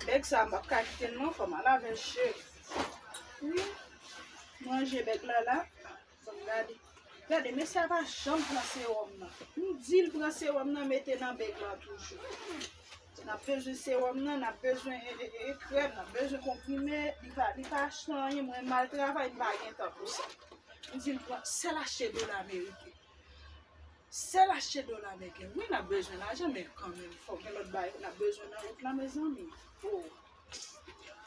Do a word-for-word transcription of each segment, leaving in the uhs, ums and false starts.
Bèg sa, m p ap ka kite l non, fò m al avè l, cheri. Wi, m ranje bèg la la. Fò m gade. Gade, mesye a pa janm pran sewòm nan. M di l pran sewòm nan, mete nan bèg la toujou. N ap bezwen sewòm nan, n ap bezwen e, e, e, krèm, n ap bezwen konprime. Li pa, li pa achte anyen, mwen m al travay, m pa gen tan pou sa. M di l pran, sèl achte dola ameriken. Sèl achte dola ameriken. Wi, n ap bezwen lajan, men kanmenm, fò gen lòt bagay n ap bezwen nan wout la, mezanmi. Oh.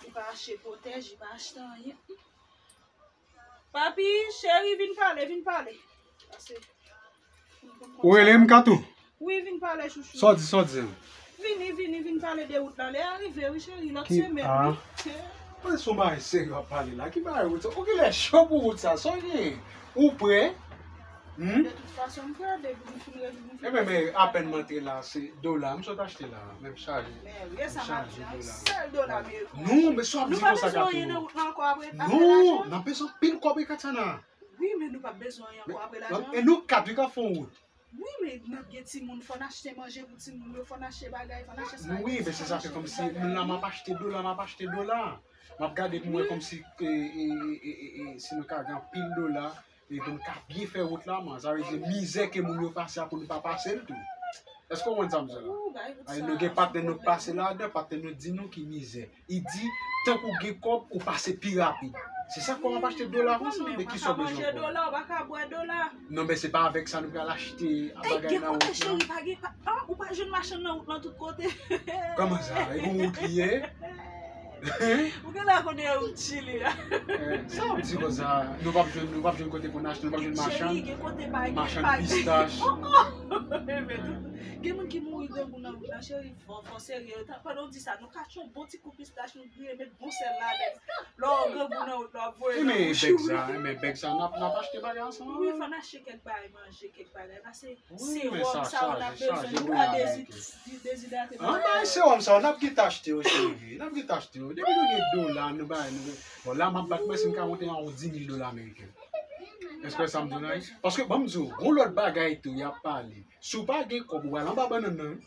Li pa achte pwotèj, li pa achte anyen. Papi, cheri, vin pale, vin pale. Pase. Ou rele m, Katou? Wi, vin pale, chouchou. Sa w di, sa w di? Vini, vini, vin pale de wout la. Lè a rive, wi, cheri, lòt semèn, wi. Mwen se yon bagay serye w ap pale la. Ki bagay wout sa? Ou genlè cho pou wout sa. Sa w genyen? Ou prè? Hmm? De tout fason, m prè depi m fin revin. Ebyen, men apèn m antre la, se dola m sot achte la. Men m chaje. Men wi, e sa m ap di la. Sèl dola ameriken. Non, men sa w ap di konsa, Katou? Nou pa bezwen anyen nan wout la ankò apre lajan. Non, n ap bezwen anpil kòb e katana. Wi, men nou p ap bezwen anyen ankò apre lajan. E nou kat wi k ap fè yon wout. Wi, men n ap gen timoun, fò n achte manje pou timoun yo, fò n achte bagay, fò n achte sa. Wi, men se sa fè kòmsi moun la m ap achte dola, m ap achte dola. M ap gade pou mwen kòmsi e, e, e, e, e, si nou ka gen anpil dola, e pou n ka byen fè wout la, man. Sa vle di mizè ke moun yo pase a pou nou pa pase l tou. Èske w konprann sa m di la? Ay, nou gen patnè nou k pase ladan, patnè nou di nou ki mizè. Li di, tank ou gen kòb, ou pase pi rapid. Se sa k fè w ap achte dola konsa? Men kisa w bezwen kòb? Ou pa ka manje dola, ou pa ka bwè dola. Non, men se pa avèk sa nou pral achte bagay nan wout lan. Cheri, pa gen, pa, ah, ou pa jwenn machann nan wout lan tout kote. Kòman sa? E gon wout li ye? Ou genlè konnen e wout Chili a. Sa w ap di konsa? Nou p ap jwenn, nou p ap jwenn kote pou n achte, nou p ap jwenn machann, machann pistach. Gen moun ki mouri grangou nan wout lan, cheri. Fò, fò serye. Pandan w di sa, nou ka achte yon bon ti kou pistach, nou griye, met bon sèl ladan l. Lè w grangou nan wout la, w ap voye nan bouch ou. Ebyen, bèg sa, ebyen, bèg sa, n ap, n ap achte bagay ansanm avè l. Wi, fò n achte kèk bagay manje, kèk bagay. Pase sewòm sa yo n ap bezwen, nou ka dezi-, dezidrate. An, bay sewòm sa yo, n ap gentan achte yo, cheri. N ap gentan achte yo. Depi nou gen dola, nou bay, nou gen. Bon, la, m ap bat mwen si m ka monte yon dis mil dola ameriken. Èske w wè sa m di w la? Paske, ban m di w, gon lòt bagay tou, y ap pale. Si w pa gen kòb, ou pral anba bannann nan, wi.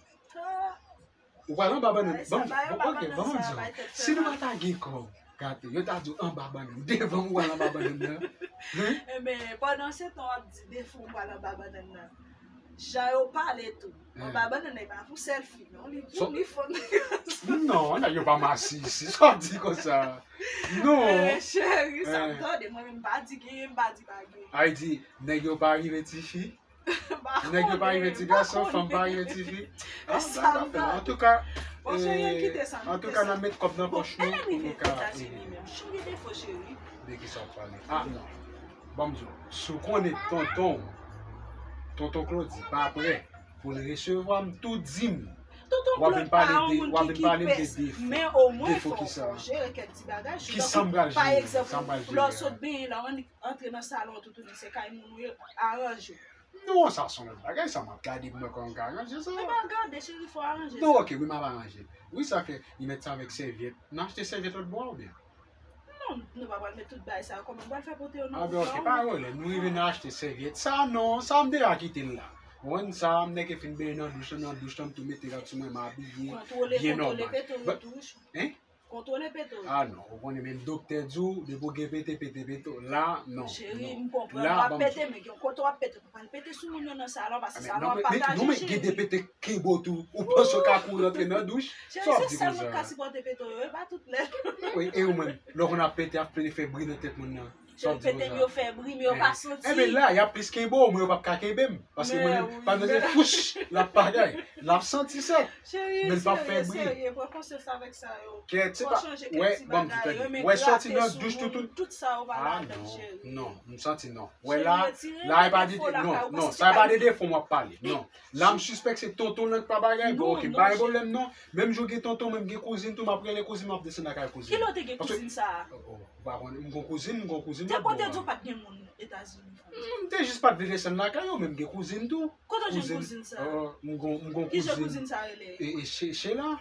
Ou pral anba bannann. Ban m, ok, ban m di w. Si nou pa ta gen kòb, gade, yo ta di w anba bannann. Devan m ou pral anba bannann nan. Ebyen, pandan se tan w ap di devan w pral anba bannann nan. Jan yo pale tou. Anba bannann nan, e pa pou sèlfi, non. Li pou ni fon. Non, nèg yo pa masisi. Sa w di konsa? Non. Cheri, sa m tande. Mwen menm m pa di genyen, m pa di pa genyen. Ay di, nèg yo pa rive tifi. Nèg yo pa rive ti gason, fanm pa rive ti fi. Antouka, antouka, n ap met kòb nan pòch nou pou nou ka. De kisa w ap pale? Ah, non. Ban m di w, si w konnen tonton w, tonton Claudy pa prè pou l resevwa m, tou di m. W ap vin pale de, w ap vin pale m de defo. Defo kisa? Kisa m pral jere? Sa m pral jere? Antre nan salon, toutouni se kay moun ou ye, aranje w. Non, sa se yon lòt bagay, sa m ap gade pou mwen kòman m ka aranje sa. Epa gade, cheri, fò aranje sa. Non, ok, wi, m ap aranje. Wi, sa fè, li mèt sa avèk sèvyèt. Nou achte sèvyèt lòt bò a, oubyen? Non, nou pa pral met tout bagay sa yo, kòman nou pral fè pote yo nan wout la? Ah, ben, ok, pa gen pwoblèm, nou rive nan achte sèvyèt. Sa non, sa m deja kite l la. Ou konn sa, m nèke fin benyen nan douch, nan douch lan, m tou mete rad sou mwen, m abiye byen nòmal. Kontwole, kontwole pete w, douch. Hein? Kontwole pete w. Ah non, ou konnen menm doktè di w, depi w gen pete, pete, pete w. La, non. Cheri, m konprann w ap pete, men gen kote w ap pete, ou pa pral pete sou moun yo nan salon, paske salon ap pataje, cheri. Non, men gen de pete kenbe w tou, ou panse w ka kouri antre nan douch? Cheri, se sèl moun k ka sipòte pete w yo, e pa tout lè. Wi, e ou menm, lè w konn ap pete, ap plede fè bri nan tèt moun nan. Sa w ap di konsa? Pete m yo fè bri, men yo pa santi. Enben la, y ap plis kenbe w, men yo p ap ka kenbe m. Paske mwen menm, pandan se fouch, l ap bagay. L ap santi sèt. Men l p ap fè bri. Cheri, cheri, pran konsyans avèk sa yo. Kèt, se pa, wè, ban m di tande. Wè, sòti nan douch toutouni. Tout sa yo pa ladan, cheri. Non, non, m santi non. Wè la, la e pa de, non, non, sa e pa de defo m ap pale. Non. La m sispèk se tonton nan k pa bagay. Bon, ok, pa gen pwoblèm non. Menm jan w gen tonton, mwen m gen kouzin tou, m ap rele kouzin, m ap desann lakay kouzin. Kilè w te gen kouzin sa a? Ou pa konnen, m gon kouzin, m gon kouzin. Depi w te di w pa t gen moun Etazini. M te jis pa t vle desann lakay yo, men m gen kouzin tou. Kote w jwenn kouzin sa a? M gon, m gon kouzin. Kijan kouzin sa a rele? E, e, She-, Sheila.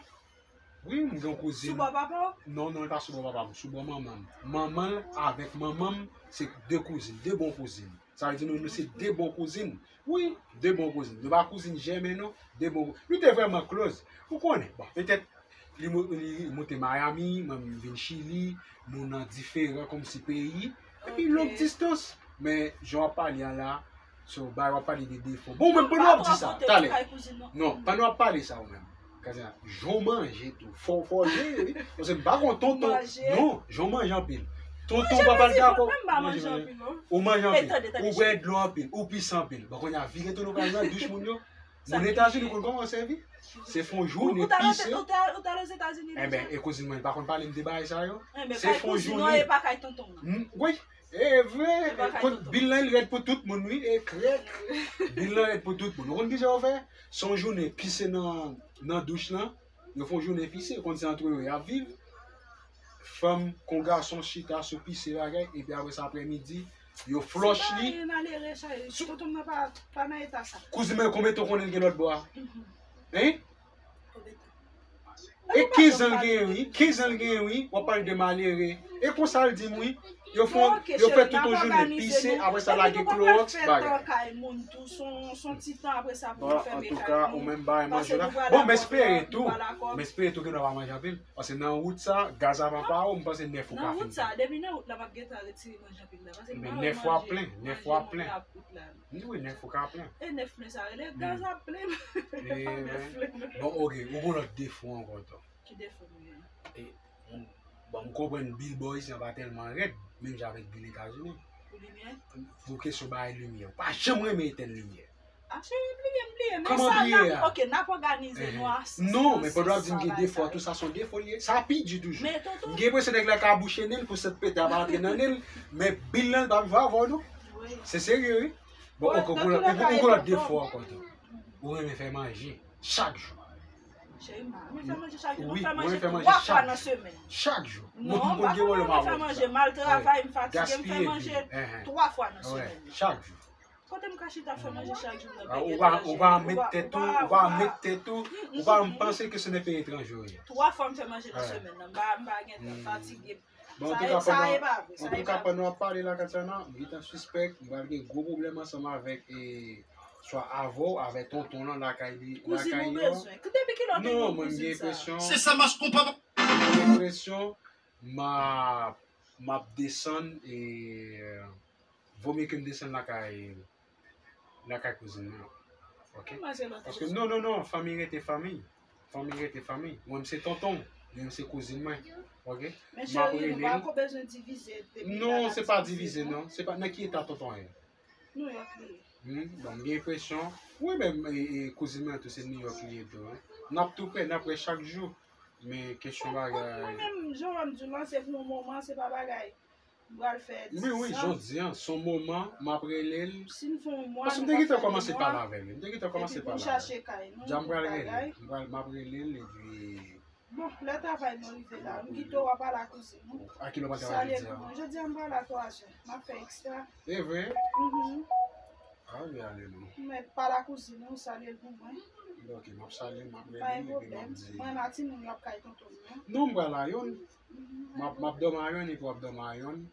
Wi, m gen yon kouzin. Sou bò papa w? Non, non, li pa sou bò papa m, sou bò manman m. Manman l avèk manman m, se de kouzin, de bon kouzin. Sa vle di nou, nou se de bon kouzin. Wi, de bon kouzin. Nou pa kouzin jèmen non, de bon. Nou te vrèman close. Ou konnen, bon, petèt, Li mo- li moute Miami, mwen m vin Chili, nou nan diferan kòmsi peyi. Epi long distans. Men jan w ap pale a la, so bay w ap pale de defo. Bon, men pandan w ap di sa, talè. Non, pandan w ap pale sa ou menm. Kazina, jan w manje tou. Fò, fò w jere, wi. Paske m pa konn tonton. Non, jan w manje anpil. Tonton pa pral dakò. Ou manje anpil. Ou bwè dlo anpil. Ou pise anpil. Bon, kounye a vire tounen w pral nan douch moun yo. Moun Etazini konn kòman sèvi. Se fè yon jounen pise. Ou t al Ozetazini deja? Enben, e kouzin mwen pa konn pale m de bagay sa yo. Se fè yon jounen. E pa kay tonton nan. Wi, e vre. Bil lan rèd pou tout moun, wi. E krèk. Bil lan rèd pou tout moun. Ou konn ki jan yo fè? Se yon jounen pise nan, nan douch lan. Yo fè yon jounen pise. Konn se antre yo y ap viv. Fanm kon gason chita sou pise bagay, epi apre sa aprèmidi, yo flòch li. Tonton mwen pa, pa nan eta sa. Kouzin mwen, konbyen tan w konnen l gen lòt bò a? Hein? E kenz an l genyen, wi. Kenz an l genyen, wi. W ap pale de malere. E konsa l di m, wi. Yo fè, yo fè tout yon jounen pise, apre sa lage klowòks, bagay. Antouka, ou menm bay manje la. Bon, m espere tou. M espere tou ke nou pa manje anpil. Paske nan wout sa, gaz ap pa ou, m panse nèf ou ka fin. Nan wout sa, depi nan wout la, m ap gentan retire manje anpil la. Paske m pa wè manje, manje nan wout la. Wi, nèf ou ka plen. E nèf plen sa rele, gaz ap plen. Bon, ok, ou gon lòt defo ankò tou. Ki defo m genyen? Bon, m konprann bil bò isi an pa tèlman rèd, menm jan avèk bil Etazini. Pou limyè? Pou kesyon bagay limyè. Ou pa janm renmen etèn limyè. Ah, cheri, bliye m, bliye m. Kòman bliye a? Ok, n ap òganize nou a sis. Non, men pandan w ap di m gen defo a, tou sa se yon defo l ye. Sa pi di toujou. M gen enpresyon nèg la ka bouche nen l pou sant pete a pa antre nan nen l, men bil lan l p ap jwe avè w non. Se serye, wi. Bon, ok, ou gon lòt defo ankò tou. Ou renmen fè manje chak jou. Cheri, m pa renmen fè manje chak jou. Wi, ou renmen fè manje twa fwa nan semèn. Chak jou. Non, m pa konn fè manje, m al travay, m fatige, m fè manje twa fwa nan semèn. Chak jou. Kote m ka chita fè manje chak jou nan peyi Etazini? Ou pa met tèt ou, ou pa met tèt ou, ou pa panse ke se nan peyi etranje ou ye. Twa fwa m fè manje nan semèn nan, m pa, m pa gen tan, fatige. Bon, antouka, pandan, antouka, pandan w ap pale la, Katiana, m gentan sispèk m pral gen gwo pwoblèm ansanm avèk, e, swa avè w, avè tonton lan lakay li, lakay yo. Kouzin ou bezwen. Depi kilè w te gen kouzin sa? Non, mwen, m gen enpresyon. Se sa mas konpa. M gen enpresyon m ap, m ap desann, e, Vomye ke m desann lakay, lakay kouzin mwen. Ok? Paske, non, non, non, fanmi rete fanmi. Fanmi rete fanmi. Mwen, m se tonton w, li menm se kouzin mwen. Ok? M ap rele l. Non, se pa divize, non. Se pa, nan ki eta tonton an ye? Nouyòk li ye. Hmm, bon, m gen enpresyon. Wi, men, e, e, kouzin mwen tou, se Nouyòk li ye tou, wi. N ap tou prè, n ap wè chak jou. Men kesyon bagay. Mwen menm, jan w ap di w lan, se pou yon moman, se pa bagay. M pral fè dis an. Wi, wi, jodi an, se yon moman, m ap rele l. Si n fè yon mwa, nou ka fè de mwa. Paske m te gentan kòmanse pale avè l, wi. M te gentan kòmanse pale avè l. Epi pou n chache kay nou, tout bagay. Dja m pral rele l, m pral, m ap rele l, epi. Bon, lè travay nou rive la, m kite w, w a pale a kouzin ou. A kilè w pral travay jodi an? Salye l pou mwen. Jodi an, m pral la twa zè. M ap fè ekstra. E vre? Mhm. A wi, ale non. Mèt pale a kouzin ou, salye l pou mwen. Ok, m ap salye l, m ap rele l, epi m ap di. Pa gen pwoblèm. Mwen, m a timoun yo ap kay tonton m nan. Non, m pral a youn. M ap, m ap dòmi a youn, epi w ap dòmi a youn.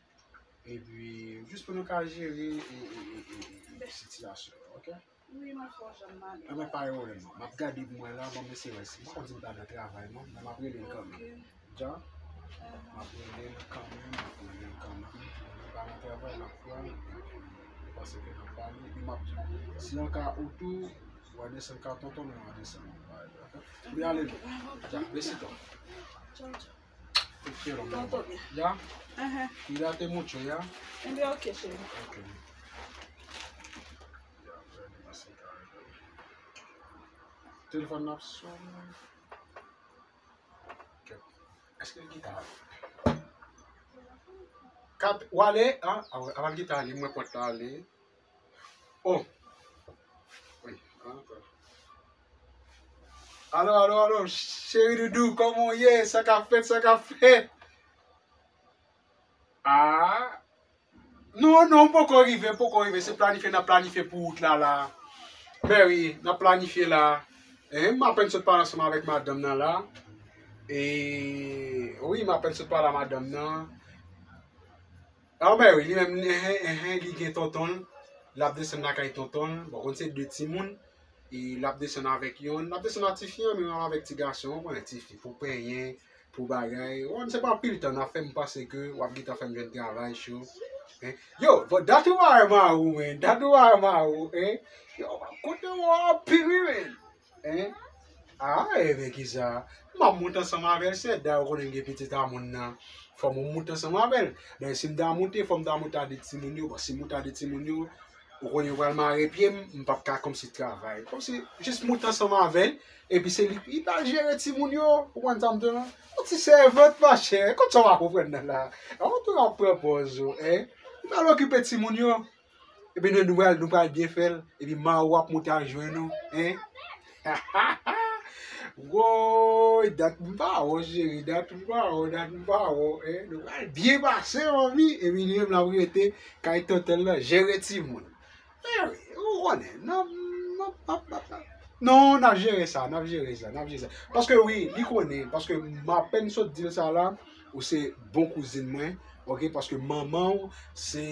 Epi, jis pou nou ka jere, e, e, e, e, e, sitiyasyon, ok? Wi, mwen fò janm male. Enben, pa gen pwoblèm non. M ap gade pou mwen la, ban m eseye wè si. M pa konn si m ta nan travay non, men m ap rele l kanmenm. Ok. Dja? M ap rele l kanmenm, m ap rele l kanmenm. Li pa nan travay, l ap pran l. Li panse ke n ap pale. Epi m ap di, si an ka ou tou, w a desann ka tonton, men w a desann. Wi, ale non. Dja, besitos. Tchao, tchao. Te quiero, mi amor. Ya? Cuídate mucho, ya? Enben, ok, cheri. Ok. Telefòn nan ap sonnen. Kèt. Èske l gentan ale? Kat, w ale, a? A, a, l gentan ale, m wè pòt la ale. Oh! Wi, antre. Alo, alo, alo, cheri doudou, kòman w ye? Sa k ap fèt, sa k ap fèt? Ah! Non, non, m poko rive, m poko rive. Se planifye n ap planifye pou wout la, la. Mary, n ap planifye la. E, m apèn sot pale ansanm avèk madanm nan la. E, wi, m apèn sot pale a madanm nan. Anben wi, li menm, enhen, enhen, li gen tonton l. L ap desann lakay tonton l. Bon, konn se de timoun. l ap desann avèk yonn, l ap desann ak tifi an, menm avèk ti gason, ou konnen tifi, pou penyen, pou bagay. Ou konn se pa anpil tan n ap fè m panse ke w ap gentan fè m jwenn travay cho. Hein? Yo, but dat ou pa wè Marou, men. Dat ou pa wè Marou, hein? Yo, kote w anpil, wi, men. Hein? Ah, e men kisa? M ap moute ansanm avè l, sèda, ou konnen m gen pitit a moun nan. Fò m moute ansanm avè l. Men si m ta moute, fò m ta moute a de timoun yo. Bon, si m moute a de timoun yo, ou konnen yo pral mare pye m, m p ap ka kòmsi travay. Kòmsi jis moute ansanm avè l, epi se li, li pral jere timoun yo, ou konn sa m di w lan? Yon ti sèvant, machè, konn sa w pa konprann nan la. An tou w ap pran pòz ou, hein? Li pral okipe timoun yo. Epi nou, nou pral, nou pral byen fè l. Epi Marou ap moute al jwenn ou, hein? Woy, dat m pa wè, cheri, dat m pa wè, dat m pa wè, hein? Nou pral byen pase, manmi. Epi li menm l ap rete kay tante l lan, jere timoun. Mary, ou konnen, n ap, n ap, n ap, n ap, n ap. Non, n ap jere sa, n ap jere sa, n ap jere sa. Paske wi, li konnen, paske m apèn sot di l sa la, ou se bon kouzin mwen, oke, paske manman w se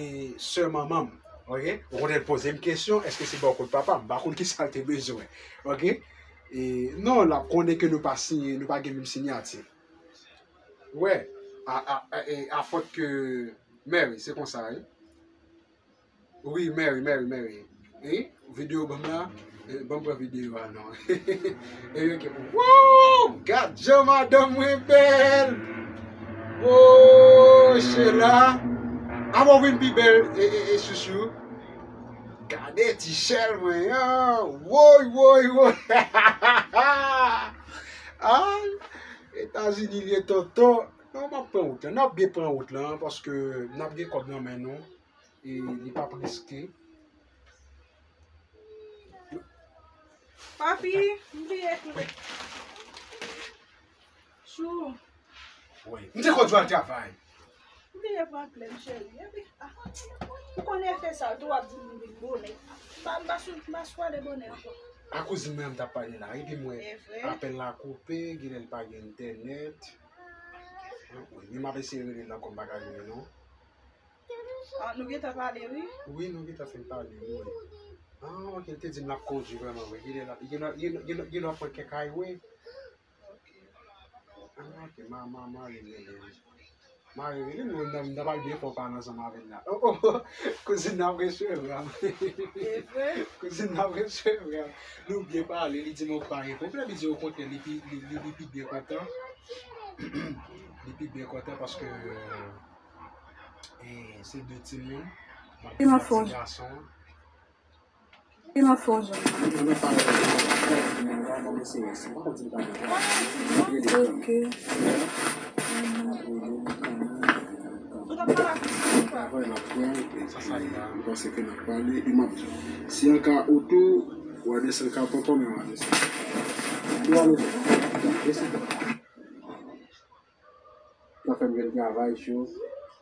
sè manman m, oke. Ou konnen l poze m kesyon, èske se bò kot papa m, m pa konn kisa l te bezwen, oke. E, non, l ap konnen ke nou pa siyen, nou pa gen menm siyati. Wè, a, a, a, e, a fòt ke, Mary, se konsa, wi. Wi, Mary, Mary, Mary. Wi, videyo ban m la. Eh, ban m pran videyo a non. E yo ke, wow! Gad jan madanm mwen bèl! Oh, Sheila! Avan w vin pi bèl, e, e, e, chouchou. Gade ti chèl mwen an. Woy, woy, woy! Ah! Etazini l ye tonton. Non, m ap pran wout lan. N ap byen pran wout lan, paske n ap gen kòb nan men nou. E li p ap riske. Papi, m bliye kle. Chou. Wi. M te konn al travay. M bliye pran kle m, cheri. Epi, ah, ou konnen efè sa tou, w ap di m vin bonè. M pa, m pa sou, m pa sou ale bonè ankò. A kouzin mwen m t ap pale la, epi m wè apèl la koupe, genlè l pa gen entènèt. Wi, men m ap eseye rele l ankò, m pa ka jwenn li non. Ah, nou gentan pale, wi. Wi, nou gentan fin pale, wi. Ah, ok, l te di m l ap kondui vrèman, wi. Genlè l ap, genlè, genlè, genlè, genlè w ap pran kèk highway. Ok. Ah, ok, ma, ma, ma, rele, rele. Ma, rele, rele, nou, nou, nou pral byen fè w pale ansanm avè l la. Oh, oh, oh, kouzin nan ap resevwa m. E vre? Kouzin nan ap resevwa m. Nou byen pale, li di m pa gen pwoblèm, li di okontrè, li pi, li, li, li pi byen kontan. Li pi byen kontan paske E se de timoun. M ap di ti gason. E m ap fè yon jan. Ok. Sa, sa ye la. M panse ke n ap pale, e m ap di w. Si an ka oto, w a desann ka tonton, men w a desann. Ou a desann. Sa fè m jwenn travay cho.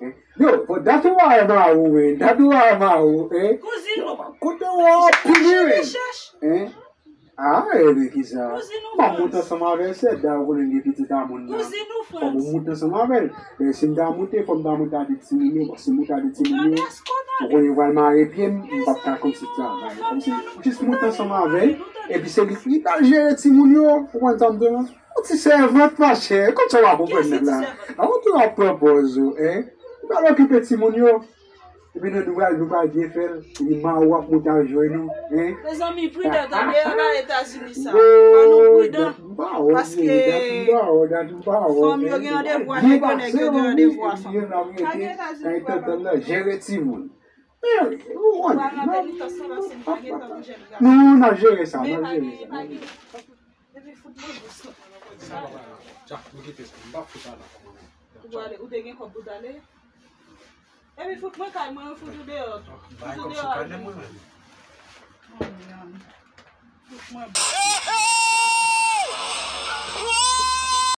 Hein? Yo, but dat ou pa wè Marou, men. Dat ou pa wè Marou, hein? Kouzin ou. Kote w ap pini, men? Hein? Ah, e men kisa? M ap moute ansanm avè l, sèda, ou konnen gen pitit a moun nan. Fò m moute ansanm avè l. Men si m ta moute, fò m ta moute a de timoun yo. Bon, si m moute a de timoun yo, ou konnen yo pral mare pye m, m p ap ka kòmsi travay. Kòmsi, jis moute ansanm avè l, epi se li ki pral jere timoun yo. Ou konn sa m di w lan? Yon ti sèvant, machè, konn sa w ap konprann nan la. Avan tou w ap pran pòz ou, hein? Ou pral okipe timoun yo. Epi nou, nou pral, nou pral byen fè l. Epi Marou ap moute al jwenn ou, hein? Mezanmi, pridan, tande, anba Etazini sa. Fò nou pridan. Paske fanm yo gen randevou a nèg yo nèg yo gen randevou a fanm. Jere timoun. Non, n ap jere sa, n ap jere sa. Epi fout mwen bous la. Dja, nou kite sa, m pa fout ale ankò mwen menm. Ou pral ale, ou te gen kòb pou t ale? Epi fout mwen kay mwen, fout ou deyò. Bay kòb sou kanè mwen menm. Fout mwen bous.